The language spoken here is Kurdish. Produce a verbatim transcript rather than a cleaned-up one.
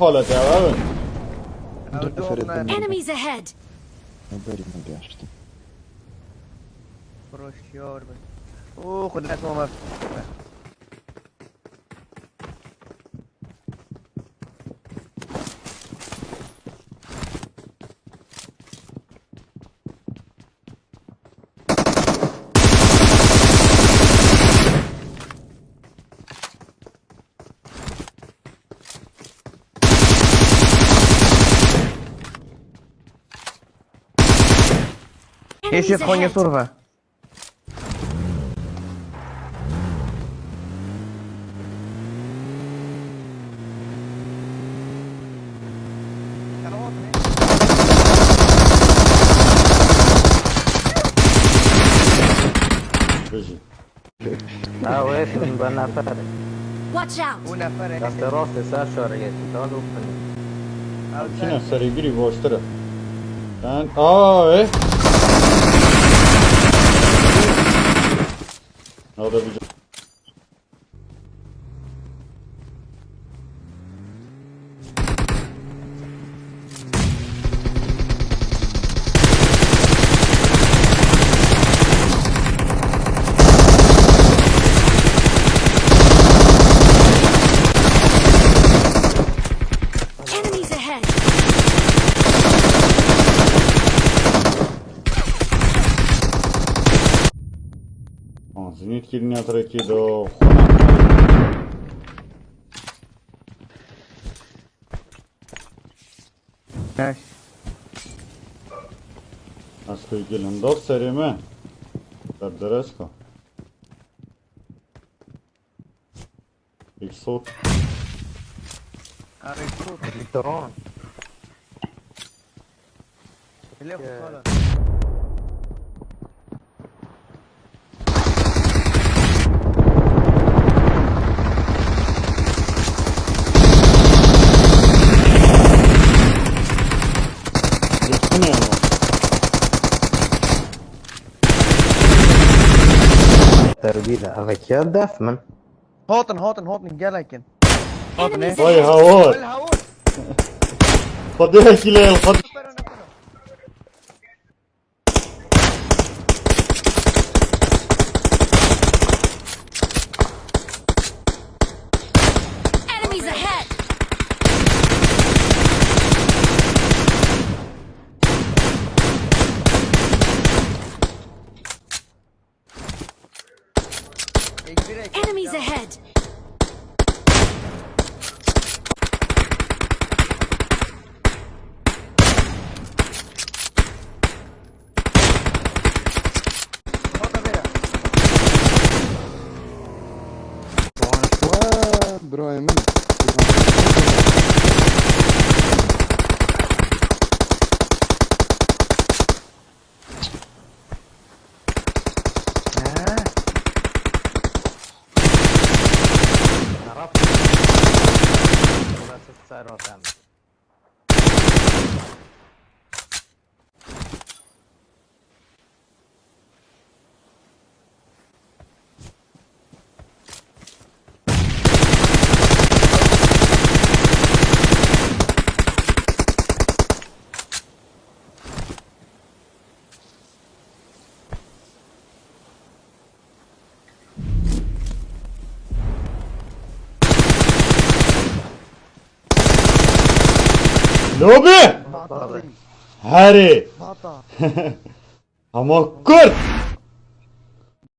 Xalet ya, evet. Ew dû nefere dom ne. Enemies ahead! Haberî me geştim. Bro şiyar be. Oo, xwe dest ma me. Eşit Konya Surva. Bijî. Ha, wê şûn be nefer. Watch out! Bu nefer e. Destê rastê ser şarê yê. Dal û bin. Ew Çine sen. Serîbirî boştir e. Ben... Aa, e? Nada bir... Enemies ahead! Aa, zinît kirîne trekî do. Nice. Ez xwe gilindor serê me. Berdereska. Eksot. Arı kurt. Literon. Bile kutala. Yekine ama. Terbî de. Eve kiya def min. Hatin, hatin, hatin, gelek in. Hatin, e? Vay hawar. Wal hawul. Xwedê hekî lê xwedê. Enemies ahead! Enemies ahead! Wee, birayê min. Lobi! Herê! Hema kurt!